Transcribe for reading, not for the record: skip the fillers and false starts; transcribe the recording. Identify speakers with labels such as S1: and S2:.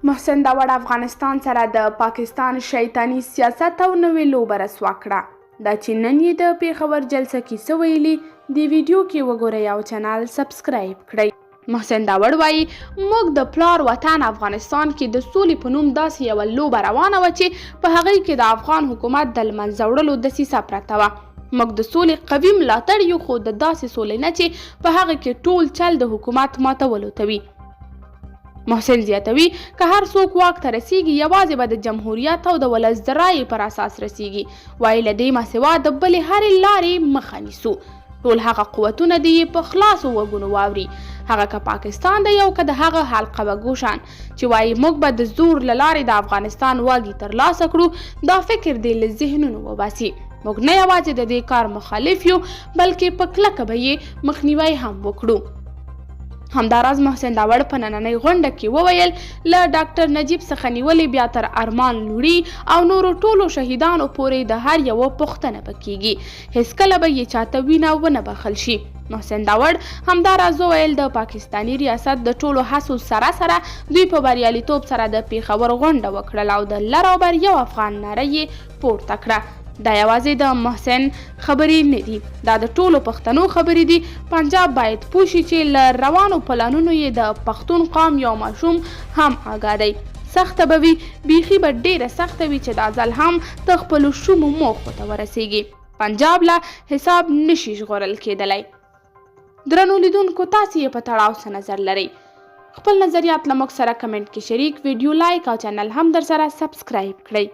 S1: محسن داوړ افغانستان سره د پاکستان شیطاني سیاست او نوې لوبه رسوا کړه. دا چې نن یې د پېښور جلسه کې څه ویلي، دې ویډیو کې وګورئ او چینل سبسکرایب کړئ. محسن داوړ وایي، موږ د پلار وطن افغانستان کې د سولې په نوم داسې یوه لوبه روانه وه چې په هغې کې د افغان حکومت د لمنځه وړلو دسیسه پرته وه. موږ د سولې قوي ملاتړ یو خو د داسې سولې نه چې په هغه کې ټول چل د حکومت ماتولو ته وي. محسن زیاتوي، که هر څوک واک ته رسیږي یوازې به د جمهوریت او د ولس د رایې پر اساس رسیږي. وایي له دې ماسوا د بلې هرې لارې مخه نیسو. ټول هغه قوتونه دې یې په خلاصو غوږونو واوري، هغه که پاکستان دی او که د هغه حلقه وګوشان چې وایي موږ به د زور له لارې د افغانستان واګي ترلاسه کړو، دا فکر دې له ذهنونو وباسي. موږ نه یوازې د دې کار مخالف یو، بلکې په کلکه به یې مخنیوی هم وکړو. همداراز محسن داوړ په نننۍ غونډه کې وویل، له ډاکټر نجیب څخه نیولې بیا تر ارمان لوړي او نورو ټولو شهیدانو پورې د هر یوه پوښتنه به کیږي، هیڅکله به یې چاته وینه ونه بخښل شي. محسن داوړ همداراز وویل، د پاکستاني ریاست د ټولو هڅو سره سره دوی په بریالیتوب سره د پېښور غونډه وکړله او د لر او بر یو افغان ناره یې پورته کړه. دا یوازې د محسن خبرې نه دي، دا د ټولو پښتنو خبرې دي. پنجاب باید پوه شي چې له روانو پلانونو یې د پښتون قام یو ماشوم هم آګاه دی. سخته به وي، بیخي به ډېره سخته وي چې دا ځل هم ته خپلو شومو موخو ته ورسېږي. پنجاب له حساب نه شي ژغورل کېدلی. درنو لیدونکو تاسې یې په تړاو څه نظر لرئ؟ خپل نظریات له موږ سره کمنټ کې شریک، ویډیو لایک او چینل هم درسره سبسکرایب کړئ.